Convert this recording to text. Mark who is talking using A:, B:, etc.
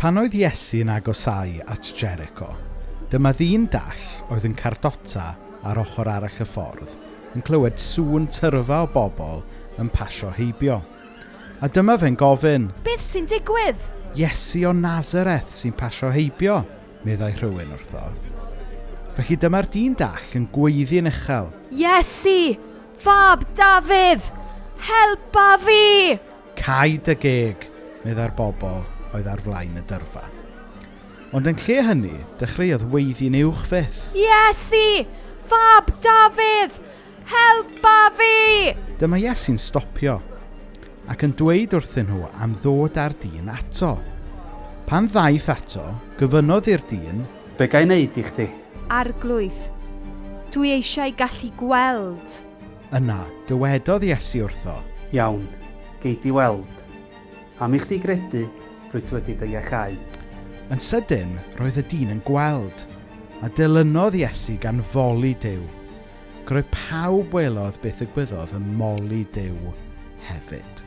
A: Pan oedd Iesu'n agosáu at Jericho, dyma ddyn dall oedd yn cardota ar ochr arall y ffordd yn clywed sŵn tyrfa o bobl yn pasio heibio. A dyma fe'n gofyn,
B: Beth sy'n digwydd?
A: Iesu o Nazareth sy'n pasio heibio, meddai rhywun wrtho. Felly dyma'r dyn dall yn gweiddi'n uchel.
B: Iesu! Fab Dafydd! Helpa fi!
A: Cau dy geg, meddai'r bobl oedd ar flaen y dyrfa. Ond yn lle hynny, dechreuodd weiddi'n uwch fyth.
B: Iesu! Fab Dafydd! Helpa fi!
A: Dyma Iesu'n stopio ac yn dweud wrthyn nhw am ddod â'r dyn ato. Pan ddaeth ato, gofynnodd i'r dyn,
C: Be ga i wneud i chdi?
B: Arglwydd, dwi eisiau gallu gweld.
A: Yna, dywedodd Iesu wrtho,
C: Iawn, gei di weld. Am i chdi gredu, rwyt wedi dy iachau.
A: Yn sydyn, roedd y dyn yn gweld, a dilynodd Iesu gan foli Duw. Ac roedd pawb welodd beth ddigwyddodd yn moli Duw hefyd.